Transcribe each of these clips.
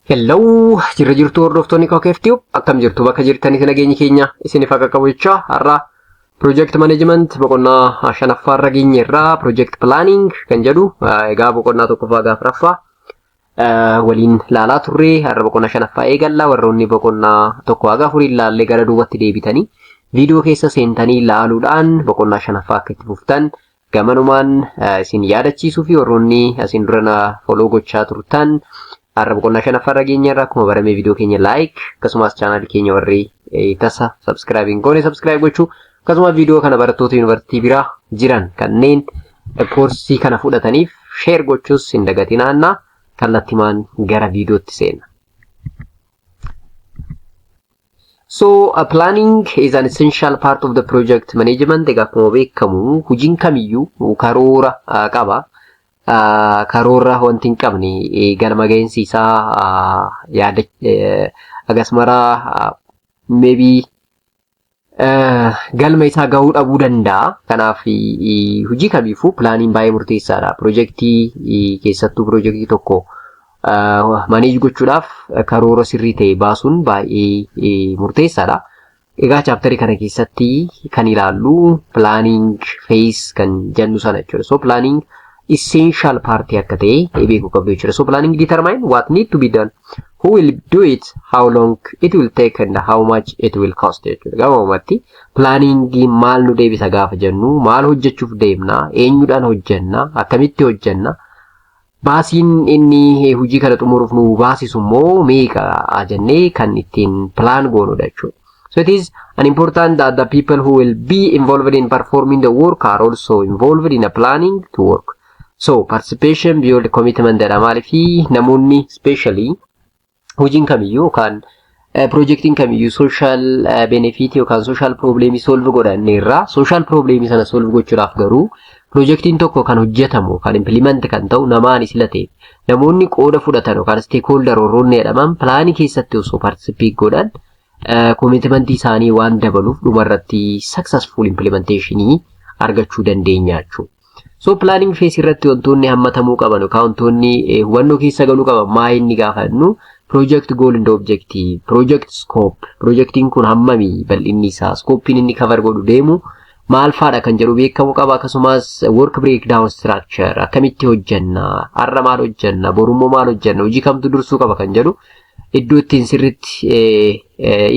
Hello, jirra jirtu hordoftoonni Kookeeftiyu, akkam jirtu? Bakka jirtanitti nageenyi keenya isiniif akka qabu jechaa, har'a Project Management boqonnaa shanaffaarra geenyerraa, Project Planning kan jedhu. Egaa boqonnaa tokkoffaa gaafa afuraffaa waliin laalaa turre, har'a boqonnaa shanaffaa eegalla. Warroonni boqonnaa tokko haga afurii laallee gara duubatti deebitanii viidiyoo keessa seentanii laaluudhaan boqonnaa shanaffaa akka itti fuftan gamanumaan isin yaadachiisuu fi warroonni asin dura na follow gochaa turtan, har'a boqonnaa shanaffaarra geenyerra. Akkuma barame viidiyoo keenya like, akkasumas chaanaalii keenya warri tasa subscribe hin goone subscribe gochuu, akkasumas viidiyoo kana barattoota yuunivarsiitii biraa jiran kanneen koorsii kana fudhataniif share gochuus hin dagatinaa. Kallattimaan gara viidiyootti seenna. So, planning is an essential part of the project management. Egaa akkuma beekamu hojiin kamiyyuu karoora qaba. Karoora wanti hin qabne galma gahinsi isaa yaada agas maraa maybe galma isaa gahuu dhabuu danda'a. Kanaaf hojii kamiifuu planiin baay'ee murteessaadha. Piroojeektii keessattuu piroojeektii tokko manage gochuudhaaf karoora sirrii ta'e baasuun baay'ee murteessaadha. Egaa chapterii kana keessatti kan ilaallu planning phase kan jennu sana jechuudha. So planning essential part akka ta'e beekuu qabdu jechuudha. So planning determine what need to be done, who will do it, how long it will take and how much it will cost jechuudha. Gabaabumatti planning maal nu deebisa gaafa jennu, maal hojjechuuf deemna, eenyudhaan hojjenna, akkamitti hojjenna, baasiin inni hojii kana xumuruuf nu baasisu immoo meeqa jennee kan ittiin plan goonudha jechuudha. So it is an important that the people who will be involved in performing the work are also involved in the planning to work. So participation build commitment jedha. Maaliifii namoonni, specially hojiin kamiyyuu yookaan piroojeektiin kamiyyuu social benefit yookaan social problemii solve godhanneerra. Social problemii sana solve gochuudhaaf garuu piroojeektiin tokko kan hojjetamu, kan implement kan ta'u namaan sila ta'e, namoonni qooda fudhatan yookaan stakeholder warroonni jedhaman planii keessatti osoo participate godhan commitmentii isaanii waan dabaluuf dhumarratti successful implementationii argachuu dandeenya jechuudha. So planning phase irratti wantoonni hammatamuu qaban yookaan wantoonni hubannoo keessa galuu qaban maa inni gaafannu, project goal and objective, project scope, projektiin kun hammami bal'inni isaa, scopein inni cover godhu deemu maal faadha kan jedhu beekamuu qaba. Akkasumas work breakdown structure, akkamitti hojjenna, har'a maal hojjenna, borummoo maal hojjenna, hojii kamtu dursuu qaba kan jedhu iddoo ittiin sirriitti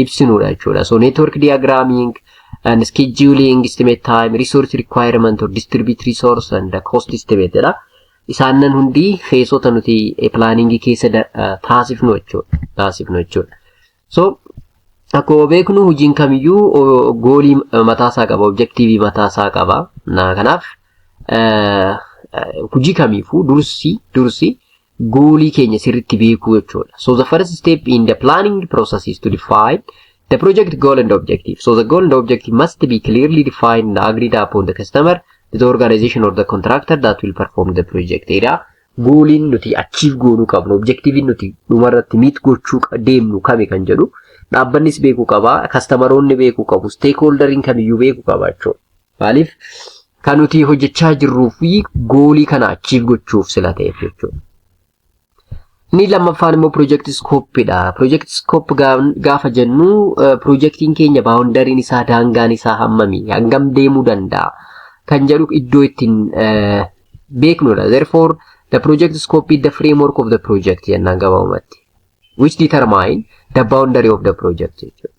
ibsinudha jechuudha. So network diagramming and scheduling, estimate time, resource requirement or distribute resource and cost estimate jedha. Isaanan hundi phaseota nuti planningii keessa taasifnu jechuudha. Taasifnu jechuudha. So akkuma beeknu hojiin kamiyyuu goalii mataasaa qaba, objectiveii mataasaa qaba. Kanaaf hojii kamiifuu dursi goalii keenya sirriitti beekuu jechuudha. So the first step in the planning process is to define the project goal and objective. So the goal and objective must be clearly defined and agreed upon the customer, the organization or the contractor that will perform the project. Area goaliin nuti achieve goonuu qabnu, objectiviin nuti dhumarratti meet gochuu deemnu kami kan jedhu dhaabbannis beekuu qaba, customeroonni beekuu qabu, stakeholderiin kamiyyuu beekuu qaba jechuudha. Maaliif kan nuti hojjechaa jirruu fi goalii kana achieve gochuuf sila ta'eef jechuudha. Inni lammaffaan immoo project scopeidha. Project scope gaafa jennu projektiin keenya boundaryiin isaa, daangaan isaa hammami, hangam deemuu danda'a kan jedhu iddoo ittiin beeknudha. Therefore, the project scope is the framework of the project jennaan gabaabumatti, which determine the boundary of the project jechuudha.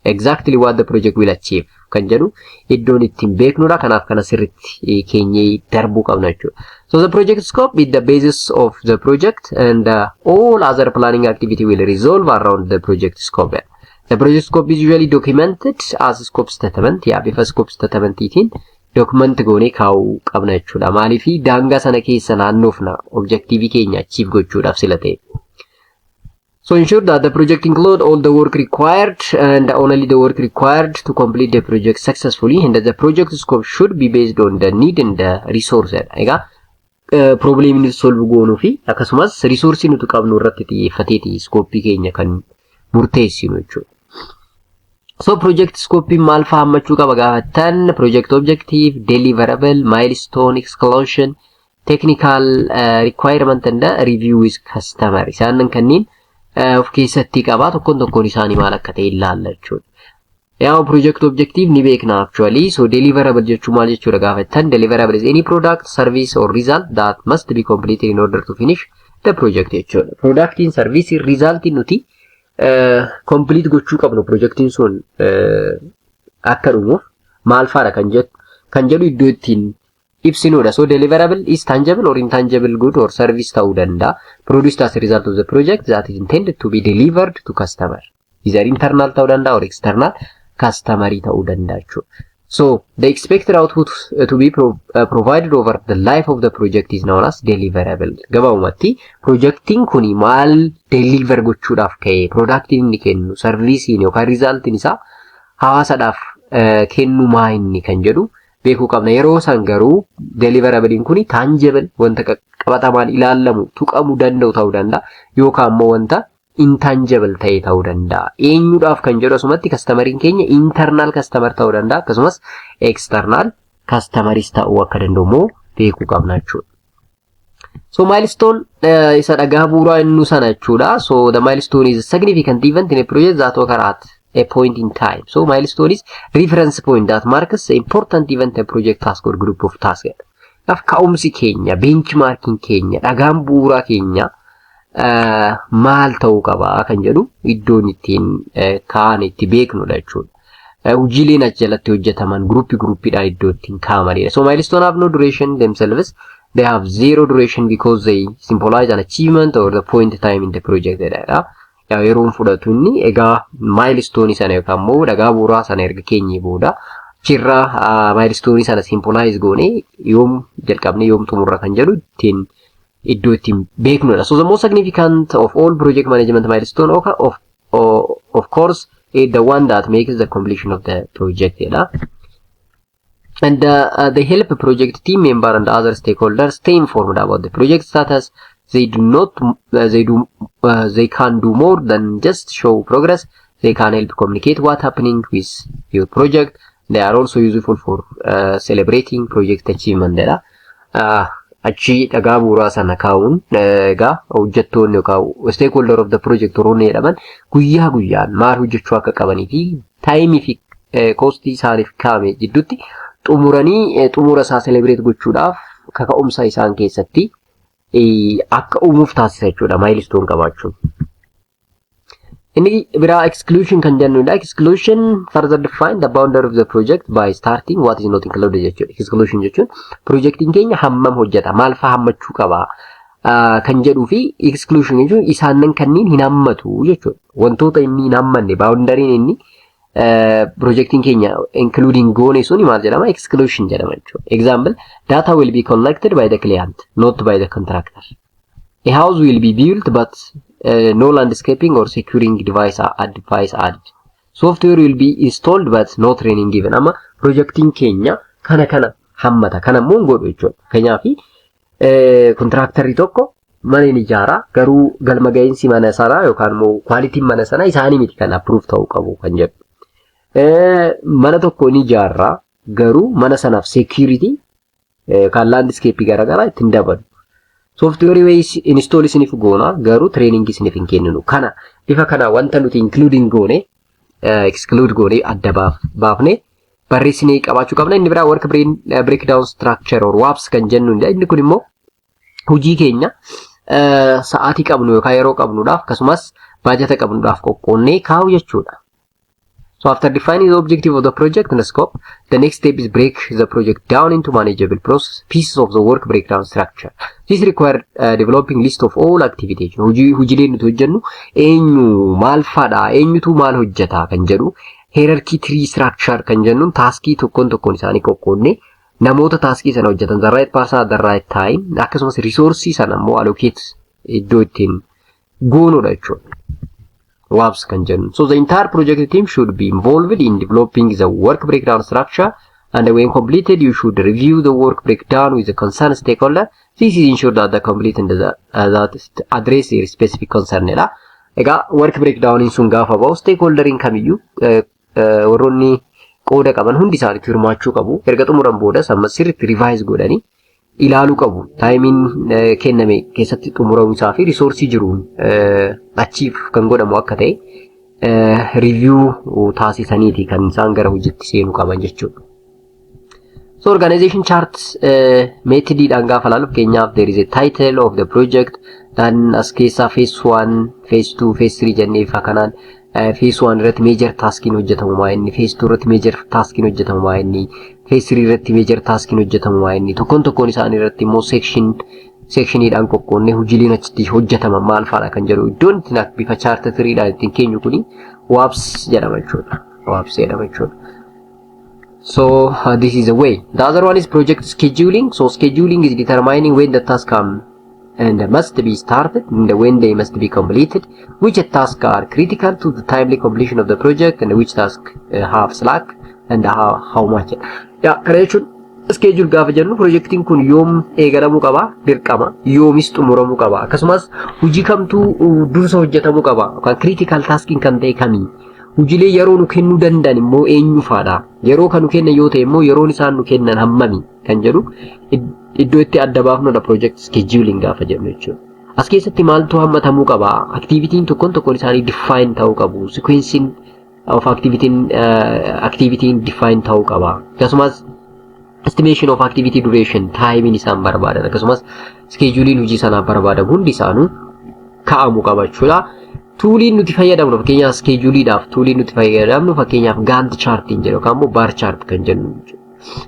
Exactly what the project will achieve kan jedhu iddoon ittiin beeknudha. Kanaaf kana sirriitti keenyee darbuu qabna jechuudha. So the project scope is the basis of the project and all other planning activity will resolve around the project scope. The project scope is usually documented as scope statement. Yaa, bifa scope statementiitiin document goonee kaa'uu qabna jechuudha. Maaliif daangaa sana keessa naannoofna objectiveii keenya achieve gochuudhaaf sila ta'e. So ensure that the project include all the work required and only the work required to complete the project successfully, and that the project scope should be based on the need and the resource. Egaa problemii nuti solve goonuu fi akkasumas resource nuti qabnu irratti xiyyeeffateeti scopeii keenya kan murteessinu jechuudha. So project scope maal fa'aa hammachuu qaba gaafattan, project objective, deliverable, milestone, exclusion, technical requirement and review with customer. Isaan kanneen of keessatti qaba. Tokkoon tokkoon isaanii maal akka ta'e ilaalla jechuudha. Yaa, project objective ni beekna actually. So deliverable jechuun maal jechuudha gaafa jettan, deliverable is any product, service or result that must be completed in order to finish the project jechuudha. Productiin, service, resultiin nuti complete gochuu qabnu projectiin sun akka dhumuuf maal faadha kan jedhu iddoo ittiin ibsinuudha. So deliverable is tangible or intangible good or service ta'uu danda'a. Produced as a result of the project that is intended to be delivered to customer. Either internal ta'uu danda'a or external customer ta'uu danda'a jechuudha. So the expected output to be provided over the life of the project is known as deliverable. Gabaabumatti projectiin kuni maal deliver gochuudhaaf ka'e, productiin inni kennu, serviceiin yookaan resultiin isaa hawaasadhaaf kennu maa inni kan jedhu beekuu qabna. Yeroo san garuu deliverableiin kuni tangible, wanta qabatamaan ilaalamu, tuqamuu danda'u ta'uu danda'a yookaan immoo wanta intangible ta'e ta'uu danda'a. Eenyuudhaaf kan jedhu asumatti customeriin keenya internal customer ta'uu danda'a, akkasumas external customeris ta'uu akka danda'u immoo beekuu qabna jechuudha. So milestone isa dhagaa bu'uuraa innu sana jechuudha. So the milestone is a significant event in a project that occur at a point in time. So milestone is reference point that marks the important event, a project task or group of tasks. Kanaaf ka'umsi keenya, benchmarking keenya, dhagaan bu'uuraa keenya maal ta'uu qaba kan jedhu iddoon ittiin kaa'an itti beeknudha jechuudha. Hojiileen achi jalatti hojjetaman groupii groupiidhaan iddoo ittiin kaa'amanidha. So milestone have no duration themselves. They have zero duration because they symbolize an achievement or the point time in the project jedha. Yaa, yeroon fudhatu inni egaa milestone sana yookaan immoo dhagaa bu'uuraa sana erga keenyee booda achirraa milestone sana symbolize goone yoom jalqabne, yoom xumurra kan jedhu ittiin iddoo ittiin beeknudha. So the most significant of all project management milestone of course is the one that makes the completion of the project jedha. And they help project team member and other stakeholders stay informed about the project status. They do not, they do, they can do more than just show progress. They can help communicate what happening with your project. They are also useful for celebrating project achievement jedha. Achi dhagaa bu'uuraa sana kaa'uun egaa hojjettoonni yookaan stakeholder of the project warroonni jedhaman guyyaa guyyaan maal hojjechuu akka qabanii fi timeii fi costii isaaniif kaa'ame jidduutti xumuranii xumura isaa celebrate gochuudhaaf kaka'umsa isaan keessatti akka uumuuf taasisa jechuudha milestone qabaachuun. Inni biraa exclusion kan jennudha. Exclusion further define the boundary of the project by stating what is not included jechuudha. Exclusion jechuun projektiin keenya hammam hojjeta, maal fa'aa hammachuu qaba kan jedhuu fi exclusion jechuun isaanan kanneen hin hammatu jechuudha. Wantoota inni hin hammanne, boundaryin inni projektiin keenya including goone suni maal jedhama? Exclusion jedhama jechuudha. Example, data will be collected by the client, not by the contractor. A house will be built but no landscaping or securing device added. Software will be installed but no training given. Amma projektiin keenya kana kana hammata. Kana immoo hin godhu jechuudha. Fakkeenyaaf, contractorri tokko mana ni ijaaraa, garuu galma ga'iinsi mana sanaa yookaan immoo qualityn mana sanaa isaanii miti kan approve ta'uu qabu kan jedhu. Mana tokko ni ijaarraa, garuu mana sanaaf security yookaan landscapeii garaagaraa ittiin dabalu. Softwareii wayii install isiniif goona, garuu trainingii isiniif hin kenninu. Kana bifa kana wanta nuti including goone exclude goone adda baafne barreessinee qabaachuu qabna. Inni biraa work breakdown structure or WBS kan jennu, inni kun immoo hojii keenya sa'aatii qabnu yookaan yeroo qabnuudhaaf akkasumas baajata qabnuudhaaf qoqqoonnee kaa'u jechuudha. So after defining the objective of the project and the scope, the next step is break the project down into manageable process pieces of the work breakdown structure. This requires developing list of all activities. Hojii hojiileen nuti hojjennu eenyu maal fadha, eenyutu maal hojjeta kan jedhu hierarchy tree structure kan jennuun taskii tokkoon tokkoon isaanii qoqqoonnee namoota taskii sana hojjetan, the right person at the right time, akkasumas resourceii sana immoo allocate iddoo ittiin goonudha jechuudha. WBS kan jennu. So the entire project team should be involved in developing the work breakdown structure, and when completed you should review the work breakdown with the concerned stakeholder. This is ensure that the complete and that address their specific concern dha. Egaa work breakdown sun gaafa ba'u stakeholderiin kamiyyuu, warroonni qooda qaban hundi isaaniitu hirmaachuu qabu. Erga xumuran boodas amma sirriitti revise godhanii Ilaaluu qabu. Timeiin kenname keessatti xumuramuu isaa fi resourceii jiruun achiif kan godhamu akka ta'e review taasisaniiti kan isaan gara hojiitti seenuu qaban jechuudha. So organization chart methodiidhaan gaafa ilaalu, fakkeenyaaf, there is a title of the project, then as keessaa phase 1, phase 2, phase 3 jennee ifa kanaan phase 1 irratti major taskiin hojjetamu maa inni, phase 2 irratti major taskiin hojjetamu maa inni, phase 3 irratti major taskiin hojjetamu maa inni, tokkoon tokkoon isaanii irratti immoo section sectioniidhaan qoqqoonnee hojiileen achitti hojjetaman maal fa'aadha kan jedhu iddoon ittiin bifa chart treeiidhaan ittiin keenyu kuni WBS jedhama jechuudha. WBS jedhama jechuudha. So this is a way. The other one is project scheduling. So scheduling is determining when the task come and must be started and when they must be completed, which tasks are critical to the timely completion of the project and which task have slack and how much. Yeah, kana jechuun schedule gaafa jennu projektiin kun yoom eegalamuu qaba dirqama, yoomis xumuramuu qaba, akkasumas hojii kamtuu dursa hojjetamuu qaba yookaan critical tasking kan ta'e kamii, hojiilee yeroo nu kennuu danda'an immoo eenyu faadha, yeroo kan nu kennan yoo ta'e immoo yeroon isaan nu kennan hammami kan jedhu iddoo itti adda baafnudha project scheduling gaafa jennu jechuudha. As keessatti maaltu hammatamuu qaba? Activityin tokkoon tokkoon isaanii define ta'uu qabu. Sequencing of activityin define ta'uu qaba. Akkasumas estimation of activity duration, timeiin isaan barbaadan, akkasumas scheduling hojii sanaaf barbaadan hundi isaanuu kaa'amuu qaba jechuudha. Tooliin nuti fayyadamnu, fakkeenyaaf scheduleiidhaaf tooliin nuti fayyadamnu, fakkeenyaaf Gantt chartiin jedhu yookaan immoo bar chart kan jennu jechuudha.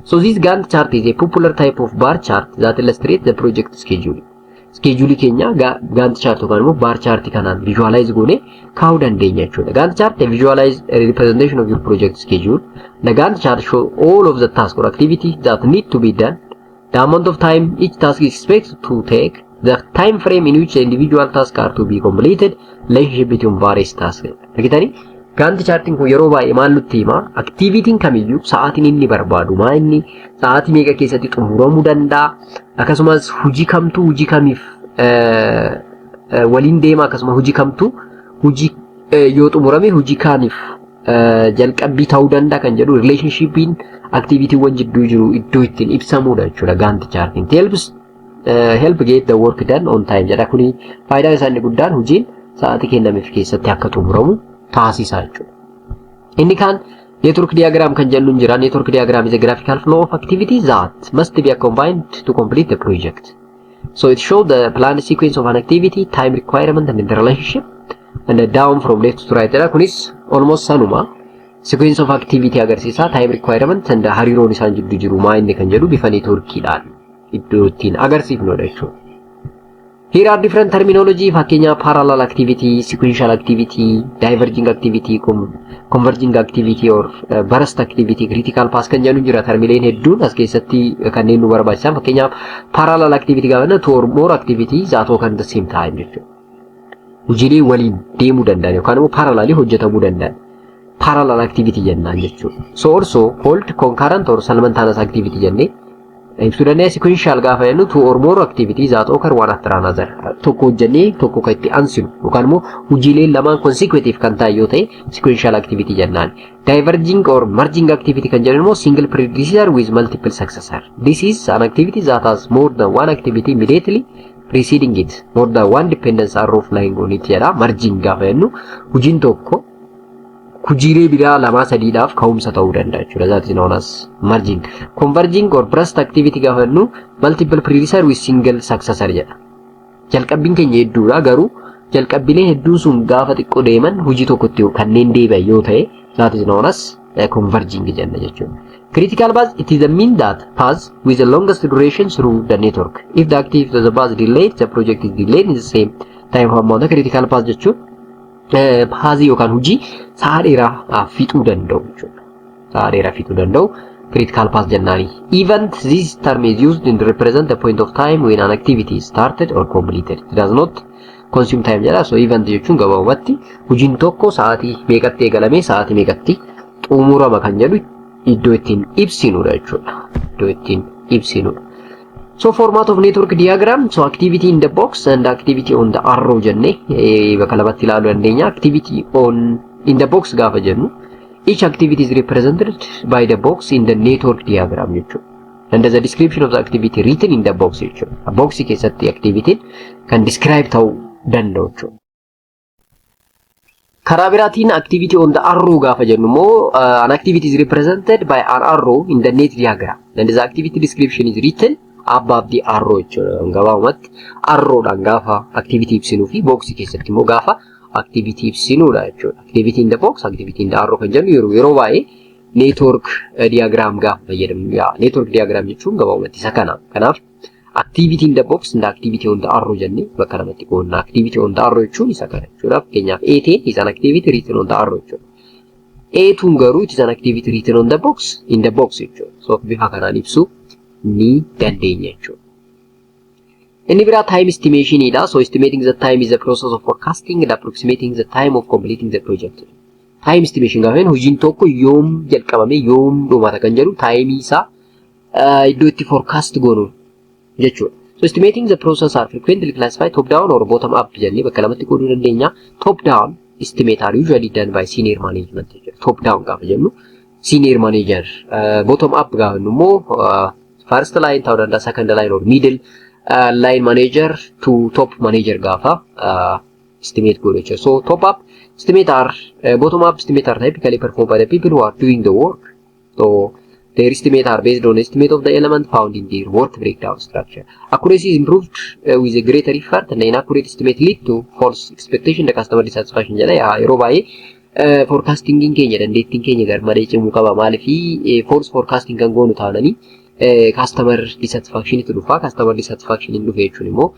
So this Gantt chart is a popular type of bar chart that illustrates the project schedule. Schedule keenya Gantt chart yookaan immoo bar chart kanaan visualize goone kaa'uu dandeenya jechuudha. Gantt chart, a visualize a representation of your project schedule. The Gantt chart show all of the task or activity that need to be done, the amount of time each task is expected to take, the time frame in which the individual tasks are to be completed, relationship between various tasks. Argitanii, Gantt chartiin kun yeroo baay'ee maal nutti hima? Activityin kamiyyuu sa'aatiin inni barbaadu maa inni, sa'aatii meeqa keessatti xumuramuu danda'a, akkasumas hojii kamtuu hojii kamiif waliin deema, akkasumas hojii kamtuu hojii yoo xumurame hojii kaaniif jalqabbii ta'uu danda'a kan jedhu relationshipiin activitywwan jidduu jiru iddoo ittiin ibsamudha jechuudha Gantt chartiin. Helps help get the work done on time jedha. Kuni faayidaan isaa inni guddaan hojiin sa'aatii kennameef keessatti akka xumuramu taasisa jechuudha. Inni kaan network diagram kan jennu jira. Network diagram is a graphical flow of activities that must be combined to complete the project. So it shows the planned sequence of an activity, time requirement and the relationship and down from left to right jedha. Kunis almost sanuma. Sequence of activity agarsiisa. Time requirement and hariiroon isaan jidduu jiru maa inni kan jedhu bifa networkiidhaan iddoo ittiin agarsiifnudha jechuudha. Here are different terminology, fakkeenyaaf parallel activity, sequential activity, diverging activity, converging activity or burst activity, critical path kan jedhu jira. Termileen hedduun as keessatti kanneen nu barbaachisan, fakkeenyaaf parallel activity gaafa jennu two or more activity that work at the same time jechuudha. Hojiilee waliin deemuu danda'an yookaan immoo parallelii hojjetamuu danda'an parallel activity jennaan jechuudha. So also called concurrent or simultaneous activity jennee ibsuu dandeenya. Sequential gaafa jennu two or more activities that occur one after another. Tokko hojjennee tokko kan itti aansinu yookaan immoo hojiileen lamaan consecutive kan ta'an yoo ta'e sequential activity jennaan. Diverging or merging activity kan jennu immoo single predecessor with multiple successor. This is an activity that has more than one activity immediately preceding it. More than one dependence arrow flying on it jedha. Merging gaafa jennu hojiin tokko hojiilee biraa lamaa sadiidhaaf ka'umsa ta'uu danda'a jechuudha. That is known as merging. Converging or burst activity gaafa jennu multiple predecessor with single successor jedha. Jalqabbiin keenya hedduudha, garuu jalqabbileen hedduun sun gaafa xiqqoo deeman hojii tokkotti kanneen deebi'an yoo ta'e that is known as converging jenna jechuudha. Critical path, it is the mean that path with the longest duration through the network. If the activity of the path delayed, the project is delayed in the same time amount. Critical path jechuun pathii yookaan hojii sa'a dheeraa fixuu danda'u jechuudha. Sa'a dheeraa fixuu danda'u critical path jennaani. Event, this term is used in to represent the point of time when an activity is started or completed. It does not consume time jedha. So event jechuun gabaabumatti hojiin tokko sa'aatii meeqatti eegalamee sa'aatii meeqatti xumurama kan jedhu iddoo ittiin ibsinudha jechuudha. Iddoo ittiin ibsinudha. So format of network diagram, so activity in the box and activity on the arrow jenne bakka lamatti ilaaluu dandeenya. Activity on in the box gaafa jennu each activity is represented by the box in the network diagram jechuudha. And the description of the activity written in the box jechuudha. Boxii keessatti activity kan describe ta'uu danda'u jechuudha. Karaa biraatiin activity on the arrow gaafa jennu immoo, an activity is represented by an arrow in the net diagram. And the activity description is written above the arrow jechuudha. Gabaabumatti arrowdhaan gaafa activity ibsinuu fi boxii keessatti immoo gaafa activity ibsinuudha jechuudha. Activity in the box, activity in the arrow kan jennu yeroo baay'ee network diagram gaafa fayyadamnu. Yaa, network diagram jechuun gabaabumatti isa kana. Kanaaf activity in the box and activity on the arrow jennee bakka lamatti qoodna. Activity on the arrow jechuun isa kana jechuudha. Fakkeenyaaf, A10 is an activity written on the arrow jechuudha. A2 garuu it is an activity written on the box in the box jechuudha. So bifa kanaan ibsuu ni dandeenya jechuudha. Inni biraa time estimation dha. So estimating the time is the process of forecasting and approximating the time of completing the project. Time estimation gaafa jennu hojiin tokko yoom jalqabame, yoom dhumata kan jedhu timeii isaa iddoo itti forecast goonu jechuudha. So estimating the process are frequently classified top down or bottom up jennee bakka lamatti qooduu dandeenya. Top down estimate are usually done by senior management jechuudha. Top down gaafa jennu senior manager, bottom up gaafa jennu immoo first line ta'uu danda'a, second line or middle line manager to top manager gaafa estimate godhu jechuudha. So top up estimate are bottom up estimate are typically performed by the people who are doing the work. So their estimate are based on estimate of the element found in their work breakdown structure. Accuracy is improved with a greater effort, and inaccurate estimate lead to false expectation, the customer dissatisfaction jedha. Yaa, yeroo baay'ee forecastingiin keenya, dandeettiin keenya garmalee cimuu qaba. Maaliif false forecasting kan goonu taananii customer dissatisfaction itti dhufa. Customer dissatisfaction hin dhufe jechuun immoo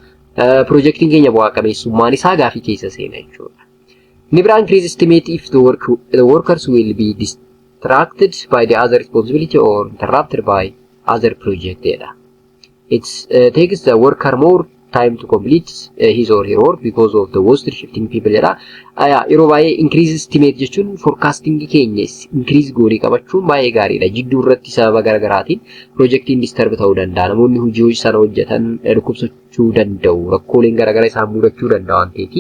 projektiin keenya bu'aa qabeessummaan isaa gaafii keessa seena jechuudha. Inni biraan increase estimate if the workers will be distracted by the other responsibility or interrupted by other project jedha. It takes the worker more time to complete his or her work because of the wasted shifting people jedha. Aya, yeroo baay'ee increase estimate jechuun forecasting keenya increase goonee qabachuun baay'ee gaariidha. Jidduu irratti sababa garaagaraatiin projektiin disturb ta'uu danda'a. Namoonni hojii sana hojjetan dhukkubsachuu danda'u. Rakkooleen garaagaraa isaan mudachuu danda'a waan ta'eef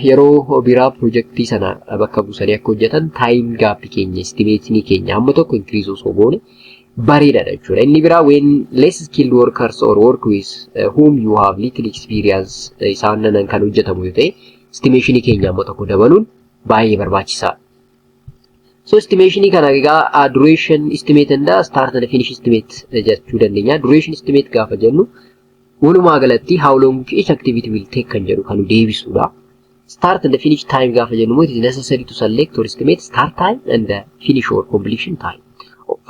yeroo biraa projektii sana bakka buusanii akka hojjetan time gapii keenya, estimationii keenya hamma tokko increase osoo goone bareedaadha jechuudha. Inni biraa when less skilled workers or work with whom you have little experience isaan nanan kan hojjetamu yoo ta'e, estimationii keenya hamma tokko dabaluun baay'ee barbaachisaadha. So estimationii kana egaa duration estimate and start and finish estimate jechuu dandeenya. Duration estimate gaafa jennu walumaa galatti how long each activity will take kan jedhu kan deebisudha. Start and finish time gaafa jennu immoo it is necessary to select or estimate start time and finish or completion time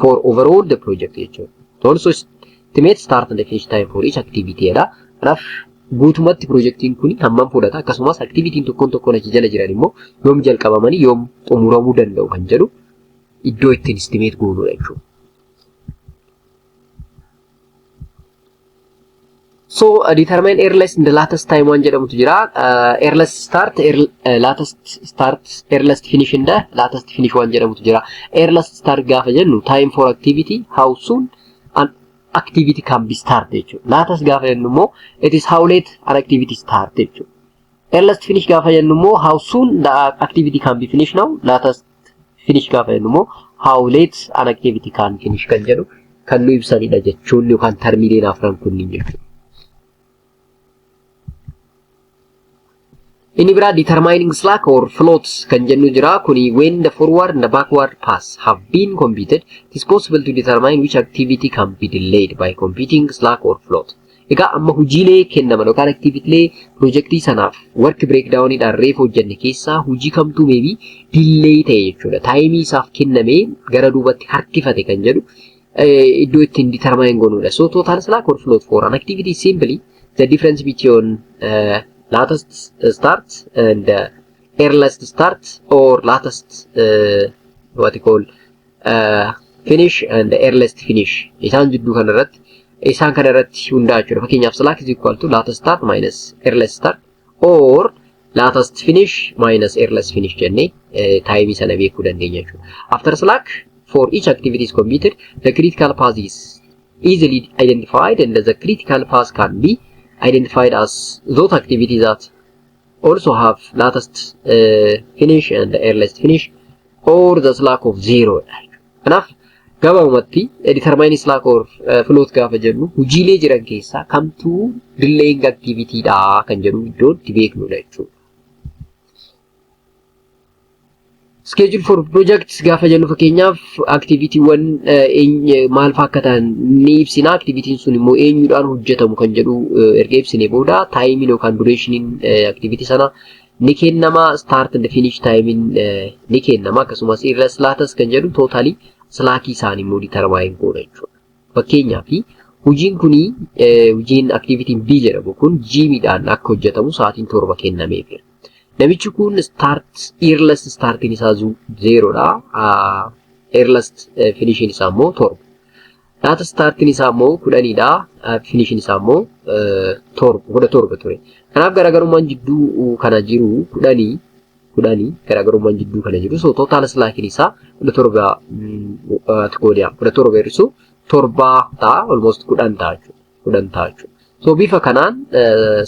for overall the project jechuudha. So also estimate start and finish time for each activity jedha. Kanaaf guutumatti projektiin kun hammam fudhata, akkasumas activitiin tokkoon tokkoon achi jala jiran immoo yoom jalqabamanii yoom xumuramuu danda'u kan jedhu iddoo ittiin estimate goonudha jechuudha. So determine earliest and the latest time waan jedhamutu jira. Earliest start, latest start, earliest finish and the latest finish waan jedhamutu jira. Earliest start gaafa jennu time for activity, how soon an activity can be start jechuudha. Latest gaafa jennu immoo it is how late an activity start jechuudha. Earliest finish gaafa jennu immoo how soon the activity can be finished now. Latest finish gaafa jennu immoo how late an activity can finish kan jedhu kan nu ibsanidha jechuun yookaan termiileen afran kunniin jechuudha. Inni biraa determining slack or floats kan jennu jira. Kuni when the forward and the backward pass have been computed, it is possible to determine which activity can be delayed by computing slack or float. Egaa amma hojiilee kennaman yookaan activitylee projektii sanaaf work breakdownidhaan reef hojjenne keessaa hojii kamtuu maybe delay ta'e jechuudha. Timeii isaaf kennamee gara duubatti harkifate kan jedhu iddoo ittiin determine goonudha. So total slack or float for an activity is simply the difference between latest start and earliest start or latest what you call finish and earliest finish isaan jidduu kanarratti, isaan kana irratti hundaa'a jechuudha. Fakkeenyaaf, slack is equal to latest start minus earliest start or latest finish minus earliest finish jennee timeii sana beekuu dandeenya jechuudha. After slack for each activity is computed, the critical path is easily identified, and the critical path can be identified as those activities that also have latest finish and earliest finish or the slack of zero. Kanaaf Gabaabumatti, determine slack or float gaafa jennu, hojiilee jiran keessaa kamtuu delaying activity dha kan jedhu iddoo itti beeknudha jechuudha. Schedule for projects gaafa jennu, fakkeenyaaf activitywwan maal fa'aa akka ta'an ni ibsina. Activityn sun immoo eenyudhaan hojjetamu kan jedhu erga ibsine booda, timeiin yookaan durationiin activity sana ni kennama. Start and finish timeiin ni kennama. Akkasumas earliest, latest kan jedhu totally slackii isaanii immoo determine goona jechuudha. Fakkeenyaaf, hojiin kuni, hojiin activityn B jedhamu kun Jimiidhaan akka hojjetamu sa'aatiin 7 kennameefira. Namichi kun start earliest startiin isaa 0dha. Earliest finishiin isaa immoo 7. Latest startiin isaa immoo 10dha. Finishiin isaa immoo 7, 17 ture. Kanaaf garaagarummaan jidduu kana jiru 10, 10 garaagarummaan jidduu kana jiru. So total slackiin isaa 17 koodiyaa 17 hir'isu 7 ta'a, almost 10 ta'a jechuudha. 10 ta'a jechuudha. So bifa kanaan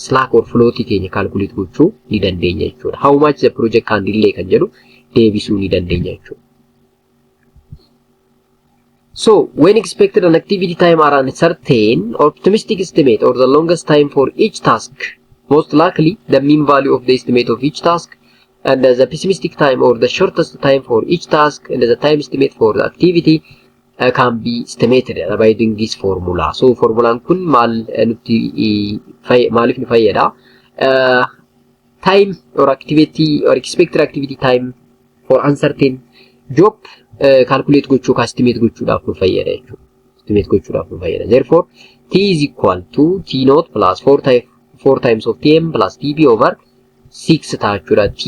slack or floatii keenya calculate gochuu ni dandeenya jechuudha. How much the project can delay kan jedhu deebisuu ni dandeenya jechuudha. So when expected an activity time are uncertain, optimistic estimate or the longest time for each task, most likely the mean value of the estimate of each task, and the pessimistic time or the shortest time for each task, and the time estimate for the activity can be estimated by doing this formula. So formulaan kun maal nutti maaliif nu fayyada? Time or activity or expected activity time for uncertain job calculate gochuu ka estimate gochuudhaaf nu fayyada jechuudha. Estimate gochuudhaaf nu fayyada. Therefore, T is equal to T naught plus 4 times 4 times of Tm plus TP over 6 ta'a jechuudha. T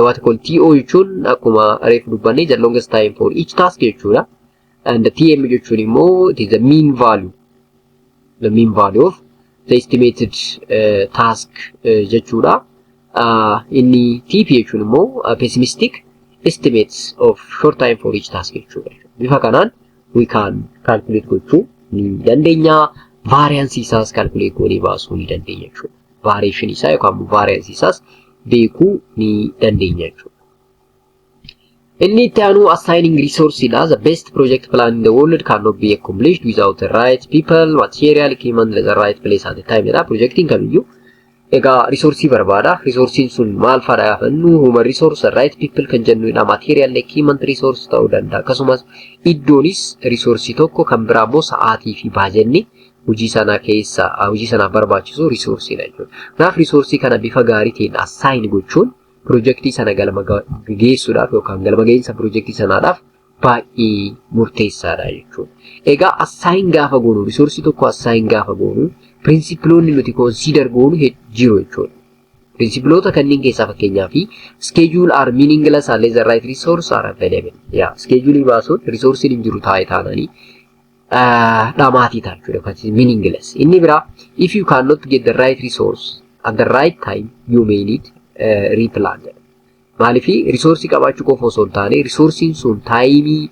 what call TO jechuun akkuma reefu dubbanne the longest time for each task jechuudha. And the TM jechuun immoo it is the mean value of the estimated task jechuudha. Inni TP jechuun immoo pessimistic estimates of short time for each task jechuudha. Bifa kanaan we can calculate gochuu ni dandeenya. Variance isaas calculate goonee baasuu ni dandeenya jechuudha. Variation isaa yookaan variance isaas beekuu ni dandeenya jechuudha. Inni itti aanu assigning resource dha. The best project plan in the world cannot be accomplished without the right people, material, equipment at the right place at the time jedha. Projectiin kamiyyuu egaa resourcii barbaada. Resourciin sun maal fa'aadha gaafannu, human resource, the right people kan jennudha. Material, equipment resource ta'uu danda'a. Akkasumas iddoonis resourcii tokko, kan biraa immoo sa'aatii fi baajenni hojii sana keessa hojii sanaaf barbaachisu resourciidha jechuudha. Kanaaf resourcii kana bifa gaarii ta'een assign gochuun pirojektii sana galma geessuudhaaf yookaan galma gahiinsa pirojektii sanaadhaaf baay'ee murteessaadha jechuudha. Egaa assign gaafa goonu, resourcii tokko assign gaafa goonu, principleoonni nuti consider goonu jiru jechuudha. Principleoota kanneen keessaa fakkeenyaa fi schedule are meaningless unless the right resource are available. Yaa, schedule baasuun resourciin hin jiru taa'e taananii dhamaatii ta'a jechuudha. Meaningless. Inni biraa, if you cannot get the right resource at the right time, you may need replan jedha. Maaliif resourcii qabaachuu qofa osoo hin taane, resourciin sun timeii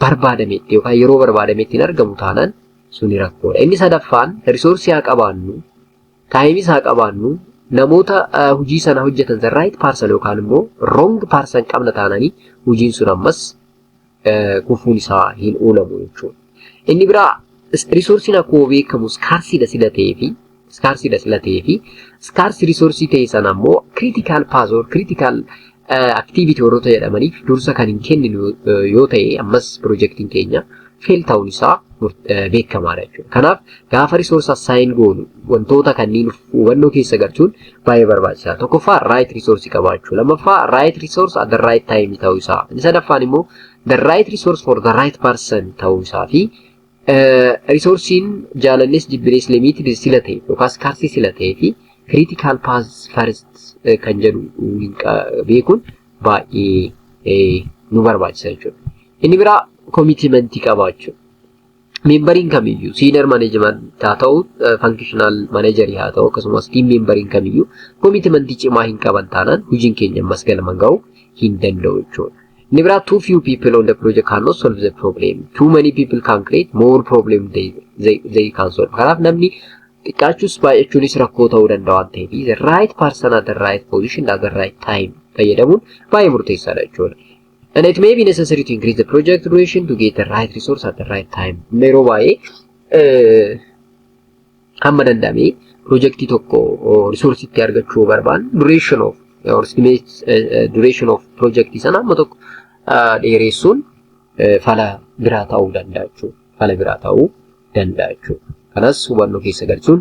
barbaadametti yookaan yeroo barbaadametti hin argamu taanaan suni rakkoodha. Inni sadaffaan, resourcii haa qabaannu, timeis haa qabaannu, namoota hojii sana hojjetan the right person yookaan immoo wrong person qabna taananii hojiin sun ammas kufuun isaa hin oolamu jechuudha. Inni biraa, resourciin akkuma beekamu scarceiidha sila ta'ee fi scarce resourcii ta'e sana immoo critical path or critical activity warroota jedhamaniif dursa kan hin kenninu yoo ta'e, ammas pirojektiin keenya fail ta'uun isaa beekamaadha jechuudha. Kanaaf gaafa resource assign goonu wantoota kanneen hubannoo keessa galchuun baay'ee barbaachisaadha. Tokkoffaa, right resource qabaachuu. Lammaffaa, right resource at the right time ta'uu isaa. Inni sadaffaan immoo the right resource for the right person ta'uu isaa fi resourciin jaalannes jibbinees limited sila ta'e yookaan scarce sila ta'ee fi critical path first kan jedhu beekuun baay'ee nu barbaachisa jechuudha. Inni biraa commitmentii qabaachuu. Memberiin kamiyyuu senior management haa ta'u, functional managerii haa ta'u, akkasumas team memberiin kamiyyuu commitmentii cimaa hin qaban taanaan hojiin keenya ammas galma ga'uu hin danda'u jechuudha. Inni biraa, too few people on the project cannot solve the problem. Too many people can create more problem they can solve. Kanaaf namni xiqqaachuus baay'achuunis rakkoo ta'uu danda'a waan ta'eef, the right person at the right position at the right time fayyadamuun baay'ee murteessaadha jechuudha. And it may be necessary to increase the project duration to get the right resource at the right time. Yeroo baay'ee hamma danda'ame projektii tokko resource itti argachuu barbaannu duration of or estimate duration of projectii sana hamma tokko dheeressuun fala biraa ta'uu danda'a jechuudha. Fala biraa ta'uu danda'a jechuudha. Kanas hubannoo keessa galchuun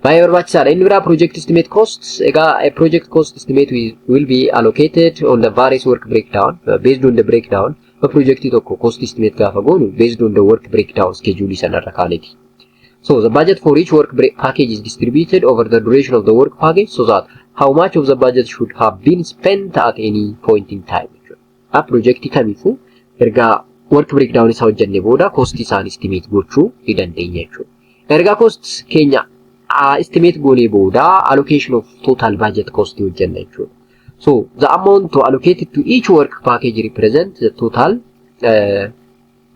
baay'ee barbaachisaadha. Inni biraa project estimate costs. Egaa a project cost estimate will be allocated on the various work breakdown based on the breakdown. Projektii tokko cost estimate gaafa goonu based on the work breakdown schedule sanarra kaaneti. So the budget for each work break package is distributed over the duration of the work package so that how much of the budget should have been spent at any point in time. Projektii kamiifuu erga work breakdown isaa hojjenne booda cost isaan estimate gochuu ni dandeenya jechuudha. Erga cost keenya estimate goonee booda allocation of total budget cost hojjenna jechuudha. So the amount to allocated to each work package represent the total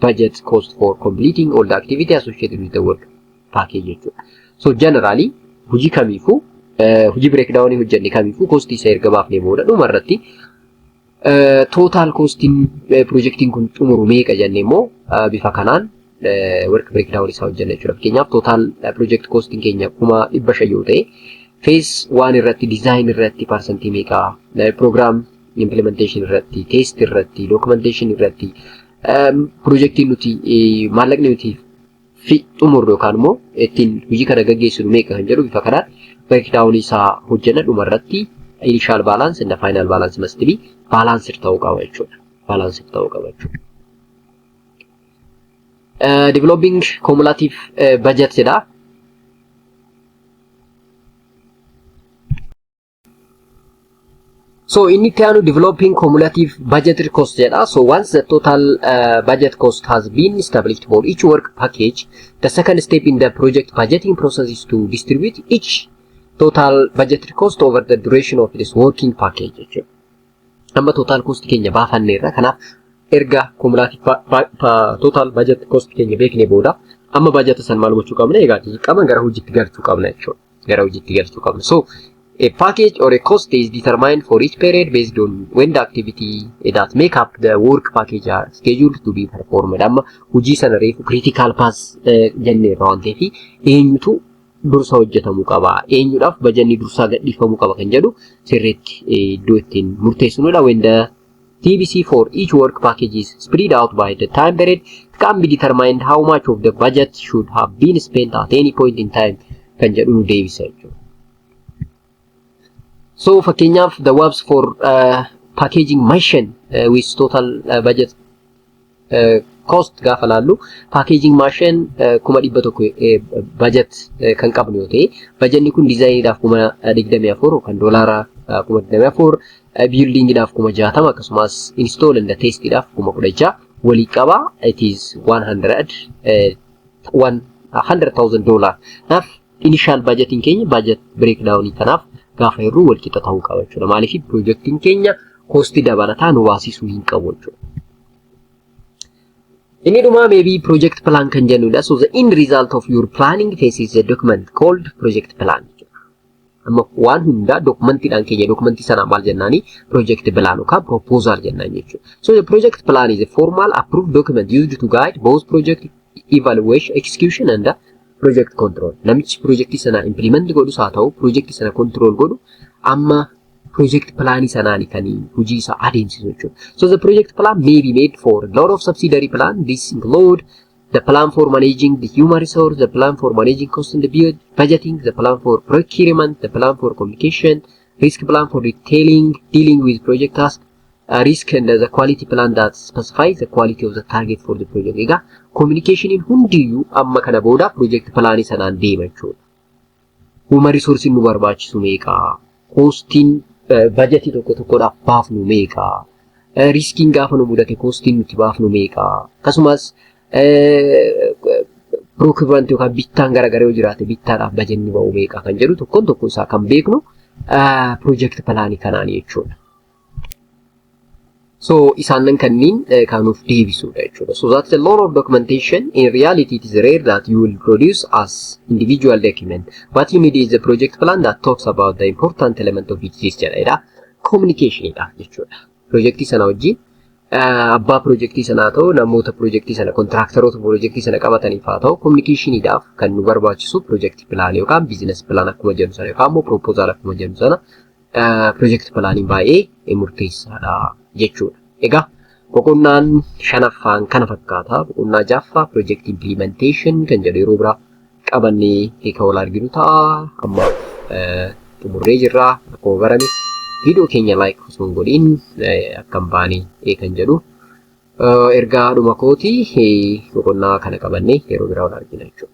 budget cost for completing all the activity associated with the work package jechuudha. So generally hojii kamiifuu, hojii breakdown hojjenne kamiifuu cost isa erga baafnee booda dhuma irratti total costiin projektiin kun xumuru meeqa jennee immoo bifa kanaan work breakdown isaa hojjenna jechuudha. Fakkeenyaaf, total project costiin keenya 500,000 yoo ta'e, phase one irratti design irratti percentii meeqaa, program implementation irratti, test irratti, documentation irratti projektiin nuti maallaqni nuti xumurru yookaan immoo ittiin hojii kana gaggeessinu meeqa kan jedhu bifa kanaan breakdown isaa hojjenna. Dhuma irratti initial balance and the final balance must be balanced ta'uu qaba jechuudha. Balanced ta'uu qaba jechuudha. Developing cumulative budget jedha. So inni itti aanu developing cumulative budgeted cost jedha. So once the total budget cost has been established for each work package, the second step in the project budgeting process is to distribute each total budgeted cost over the duration of this working package jechuudha. Amma total cost keenya baafanneerra. Kanaaf erga cumulative total budget cost keenya beekne booda amma budget san maal gochuu qabna? Egaa dirqama gara hojiitti galchuu qabna jechuudha. Gara hojiitti galchuu qabna. So a package or a cost is determined for each period based on when the activity that make up the work package are scheduled to be performed. Amma hojii sana reefu critical path jenneerra waan ta'eef, eenyutu dursa hojjetamuu qaba, eenyudhaaf bajanni dursaa gadhiifamuu qaba kan jedhu sirriitti iddoo ittiin murteessinudha. When the TBC for each work package is spread out by the time period, it can be determined how much of the budget should have been spent at any point in time kan jedhu nu deebisa jechuudha. So fakkeenyaaf the WABS for packaging machine with total budget cost gaafa laallu, packaging machine 100,000 budget kan qabnu yoo ta'e, bajanni kun designiidhaaf 24,000 yookaan doolaara 24,000, buildingiidhaaf 60,000, akkasumas install and testiidhaaf 16,000 walii qaba, it is $100,000. Kanaaf initial budgetiin keenya budget breakdown kanaaf gaafa hir'uu wal qixa ta'uu qaba jechuudha. Maaliif? Piroojeektiin keenya costii dabalataa nu baasisuu hin qabu jechuudha. Inni dhumaa maybe project plan kan jennudha. So the end result of your planning phase is a document called project plan. Amma waan hundaa documentiidhaan keenya documentii sanaa maal jennaani? Project plan yookaan proposal jennaan jechuudha. So the project plan is a formal approved document used to guide both project evaluation, execution and project control. Namichi projektii sana implement godhus haa ta'u, projektii sana control godhu, amma project planii sanaani kan hojii isaa adeemsisu jechuudha. So the project plan may be made for a lot of subsidiary plan. This include the plan for managing the human resource, the plan for managing cost and the budgeting, the plan for procurement, the plan for communication, risk plan for detailing, dealing with project task, risk and the quality plan that specifies the quality of the target for the project. Egaa communicationiin hundiyyuu amma kana booda project planii sanaan deema jechuudha. Human resource nu barbaachisu meeqa? Costiin bajetii tokko tokkodhaaf baafnu meeqa? Riskiin gaafa nu mudate costiin nuti baafnu meeqa? Akkasumas procurement yookaan bittaan garaagaraa yoo jiraate bittaadhaaf bajenni ba'u meeqa kan jedhu tokkoon tokko isaa kan beeknu project planii kanaan jechuudha. So isaanan kanneen kan nuuf deebisudha jechuudha. So that's a lot of documentation. In reality, it is rare that you will produce as individual document. What you need is a project plan that talks about the important element of each jedha. Communication dha jechuudha. Projektii sana wajjin Abbaa piroojeektii sanaa ta'u, namoota piroojeektii sana, contractoroota piroojeektii sana qabataniif haa ta'u, communicationiidhaaf kan nu barbaachisu project plan yookaan business plan akkuma jennu sana yookaan immoo proposal akkuma jennu sana project planiin baay'ee murteessaadha jechuudha. Egaa boqonnaan shanaffaan kana fakkaata. Boqonnaa ja'affaa project implementation kan jedhu yeroo biraa qabannee kan wal arginu ta'a. Amma xumurree jirra. Akkuma barame viidiyoo keenya like osoo hin godhin akka hin baane kan jedhu ergaa dhuma kooti. Boqonnaa kana qabannee yeroo biraa wal argina jechuudha.